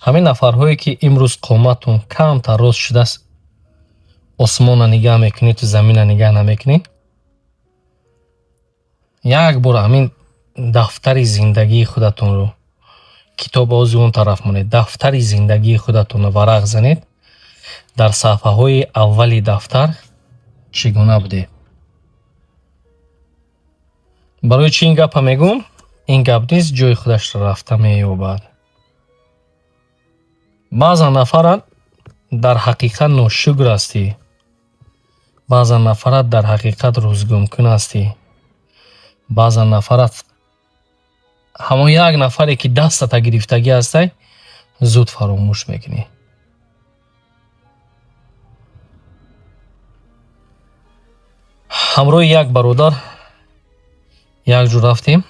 Ҳамин нафарҳое, ки имрӯз қоматон камтар рост шудааст, осмона нигаҳ мекунед, замина нигаҳ намекунед. Як бор ҳамин дафтари зиндагии худатонро, китоб ози он тараф монед, дафтари зиндагии худатонро варақ занед, дар саҳифаҳои аввали дафтар чӣ гуна будед. Барои чӣ ин гапа мегӯм? Ин гап низ ҷои худашро рафта меёбад. Баъзан нафарат дар ҳақиқат ношукр ҳастӣ, баъзан нафарат дар ҳақиқат рӯзгумкун ҳастӣ, баъзан нафарат ҳамон як нафаре, ки дастата гирифтагӣ ҳастай, зуд фаромӯш мекунӣ. Ҳамроҳи як бародар як ҷо рафтем.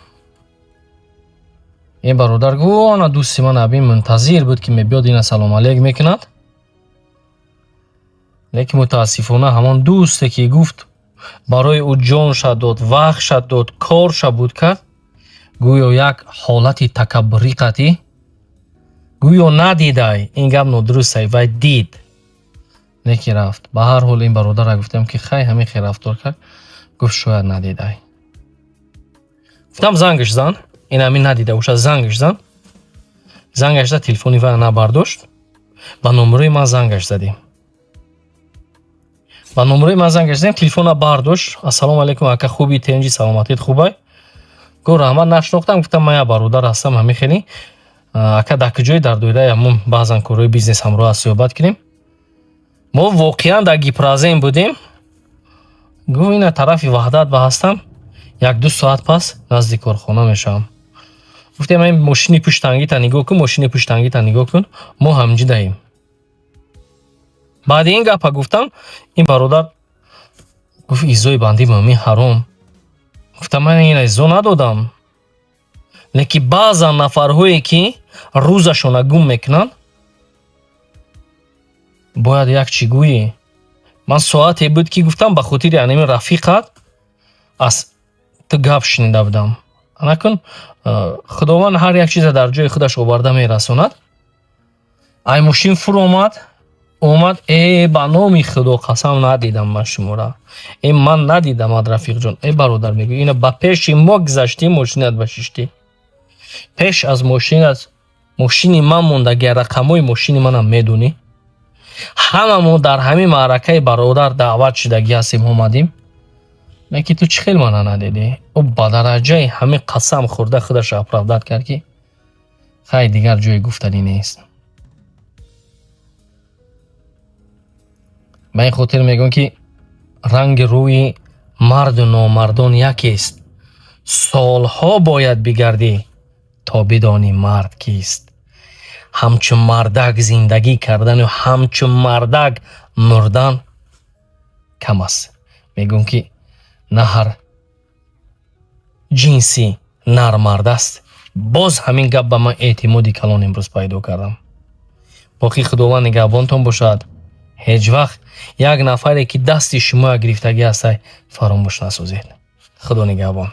Ин бародар гуфт: ана дӯсти ман абин мунтазир буд, ки мебиёд, ина салом алейк мекунад. Лекин мутаассифона ҳамон дӯсте, ки гуфт, барои ӯ ҷонша дод, вақтша дод, корша буд кард, гӯё як ҳолати такаббурӣ қатъӣ, гӯё надидай. Ин гап нодурустай, вай дид, лекин рафт. Ба ҳар ҳол ин бародарра гуфтам, ки хай, ҳамин хел рафтор кард. Гуфт, шояд надидай. Гуфтам, зангаш зан, ин ҳамин надида боша, зангаш зан. Зангаш зад, телефони вай набардошт. Ба номерои ман зангаш задем, ба номерои ман зангаш задем, телефона бардошт. Ассалому алайкум, ака, хуби, тенҷи, саломатит хубай? Гуфт, раҳмат, нашинохтам. Гуфтам, ман як бародар ҳастам, ҳамин хеле, ака, дар куҷое? Дар доираи ҳамон баъзан корҳои бизнес ҳамроҳ аст суҳбат кунем. Мо воқеан дар Гипрозем будем. Гуфт, ина тарафи Ваҳдат ба ҳастам, 1-ду соат пас назди корхона мешавам. Гуфтем, ин мошини пуштангита нигоҳ кун, мошини пуштангита нигоҳ кун, мо ҳамҷидаем. Баъди ин гапа гуфтам, ин бародар гуфт, изои банди мӯъмин ҳаром. Гуфтам, ман ина изо надодам, лекин баъзан нафарҳое, ки рӯзашона гум мекунанд, бояд як чӣ гӯӣ. Ман соате буд, ки гуфтам, ба хотири анами рафиқат аз ту гап шунида будам. Анакун Худованд ҳар як чиза дар ҷои худаш оварда мерасонад. Ай мошин фуромад, омад, э, ба номи Худо қасам, надидам ман шумора, э, ман надидамад, рафиқҷон. Э, бародар, мегӯ, ина ба пеши мо гузаштӣ, мошинат ба шиштӣ, пеш аз мошинат мошини ман мондагия, рақамҳои мошини манам медонӣ. Ҳама мо дар ҳамин маъракаи бародар даъват шудагӣ ҳастем, омадем, лекин ту чӣ хел мана надидӣ? Ӯ ба дараҷаи ҳамин қасам хӯрда худашро оправдать кард, ки хай, дигар ҷои гуфтанӣ нест. Ба ин хотир мегӯям, ки ранги рӯи марду номардон якест, солҳо бояд бигардӣ, то бидонӣ мард кист. Ҳамчун мардак зиндагӣ кардану ҳамчун мардак мурдан кам аст. Мегӯям, ки на ҳар ҷинси нар мард аст. Боз ҳамин гап ба ман эътимоди калон имрӯз пайдо кардам. Боқӣ Худованд нигаҳбонтон бошад. Ҳеҷ вақт як нафаре, ки дасти шумоя гирифтагӣ ҳастай, фаромӯш насозед. Худо нигаҳбон.